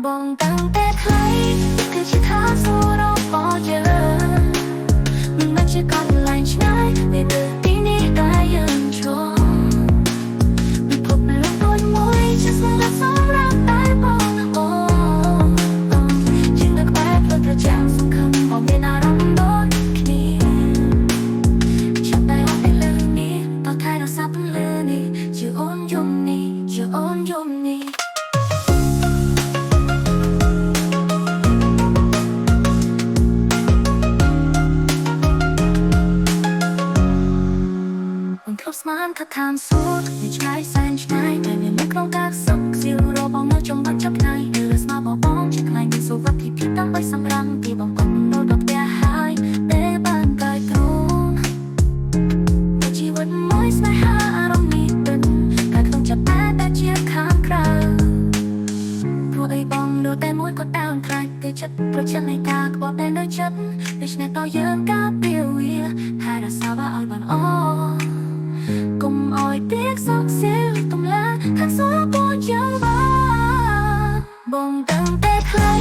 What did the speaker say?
បងតាំងតែខ្លីគឺជាឋានសួគ៌របស់យើងមិនមែនជាកន្លែងឆ្ងាយវានៅទីនេះដែលយើងជួបពិភពលោកតូចមួយជាសម្រាប់សម្រាប់តែបងអូជាងនៅក្បែរផ្លូវត្រជាក់សង្ឃឹមបងមានអារម្មណ៍ដូចគ្នាចាប់តែអូនពីលើនេះតោះថែរក្សាពន្លឺនេះជាអូនយំនេះជាអូនយំនេះ អូនធ្លាប់ស្មានថាឋានសួគ៌នៅឆ្ងាយសែនឆ្ងាយតែវានៅក្នុងការសឹកសៀវរបងនៅចំបាច់ចាប់ថ្ងៃនៅលើស្មាបងបងជាខ្លាញ់មានសុវត្ថិភាពដើម្បីសម្រាំពីបងគាត់នៅដល់ផ្ទះហើយពេលបានកាយទ្រូងជីវិតមួយស្នេហាអារម្មណ៍នេះទិនតែក្នុងចិត្តតែតែជាខាងក្រៅព្រោះអីបងនៅតែមួយគាត់ដើមខ្លាចទៅចិត្តប្រចិត្តនៃការក្បត់តែនៅចិត្តដូច្នេះតយើងការពារវាថែរក្សាវាឲ្យបានអ កុំឲ្យទៀកសក់សៀលទំលាខាងសួរពូយើងបានបងតាំងតែខ្លី